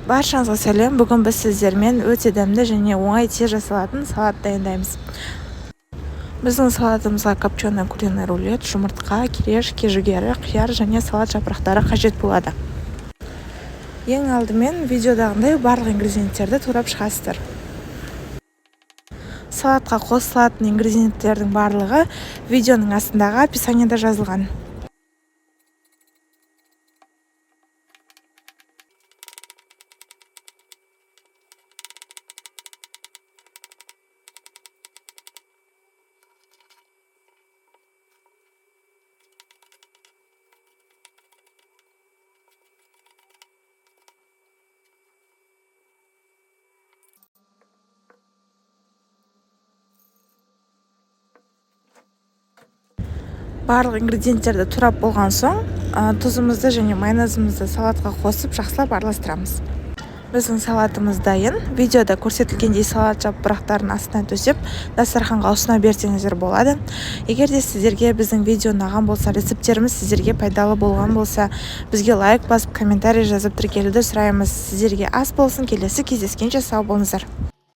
Баршаңызға сәлем. Бүгін біз сіздермен өте дәмді және оңай тез жасалатын салат дайындаймыз. Біздің салатымызға копченый куриный рулет, жұмыртқа, кирешки, жүгері, қияр және салат жапырақтары қажет болады. Ең алдымен видеодағындай барлық ингредиенттерді турап шығасыздар. Салатқа қосылатын ингредиенттердің барлығы видеоның астындағы описаниеда жазылған. Барлық ингредиенттерді турап болған соң, тұзымызды және майонезімізді салатқа қосып жақсылап араластырамыз. Біздің салатымыз дайын. Видеода көрсетілгендей салат жапырақтарын астына төсеп, дастарханға ұсына берсеңіздер болады. Егер де сіздерге біздің видео ұнаған болса, рецепттеріміз сіздерге пайдалы болған болса, бізге лайк басып, комментарий жазып тіркелуді сұраймыз. Сіздерге ас болсын, келесі кездескенше сау болыңыздар.